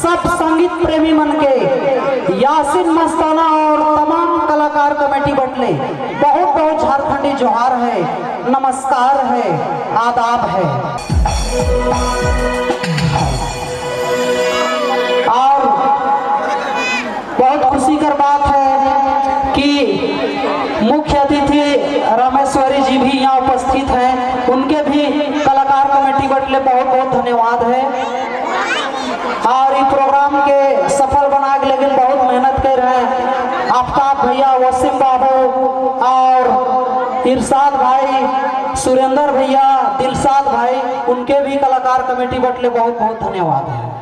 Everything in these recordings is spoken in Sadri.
सब संगीत प्रेमी मन के यासिन मस्ताना और तमाम कलाकार कमेटी बटले बहुत बहुत झारखंडी जोहार है, नमस्कार है, आदाब है। और बहुत खुशी कर बात है कि मुख्य अतिथि रामेश्वरी जी भी यहाँ उपस्थित हैं, उनके भी कलाकार कमेटी बटले बहुत बहुत धन्यवाद है। और इस प्रोग्राम के सफल बना के लेकिन बहुत मेहनत कर रहे हैं आफ्ताब भैया, वसीम बाबू और इरशाद भाई, सुरेंद्र भैया, दिलशाद भाई, उनके भी कलाकार कमेटी बटले बहुत बहुत धन्यवाद है।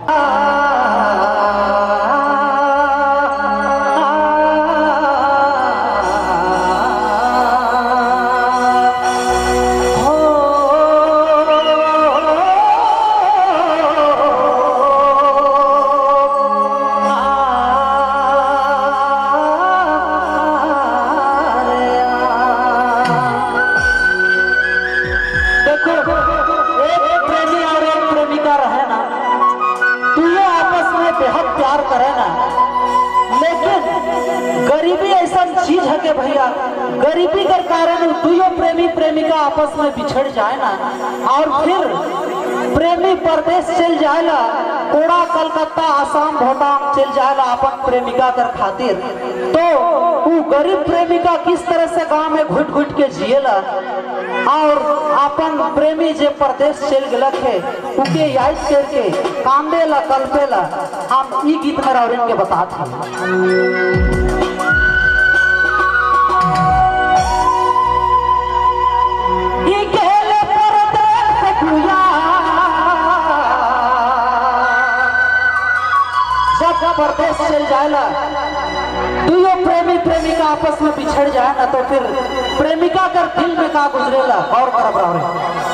देखो, एक प्रेमी और एक प्रेमिका रहे ना, तो ये आपस में बेहद प्यार करे ना, लेकिन गरीबी ऐसा चीज है कि भैया गरीबी के कारण दुयो प्रेमी प्रेमिका आपस में बिछड़ जाए ना, और फिर प्रेमी परदेश चल जाएला, कोड़ा कलकत्ता आसाम भूटान चल जाएला अपन प्रेमिका कर खातिर, तो वो गरीब प्रेमिका किस तरह से गांव में घुट घुट के जिएला और अपन प्रेमी जे परदेश चल गलक है उके याद करके कांदेला कल्पेला। हम ई गीत में रौरिन के बतात हैं। ई गेले परदेश गुया, जब परदेश चल जाएला दुयो प्रेमी प्रेमिका आपस में बिछड़ जाए ना, तो फिर प्रेमिका कर दिल में का गुजरेला और करब रहे।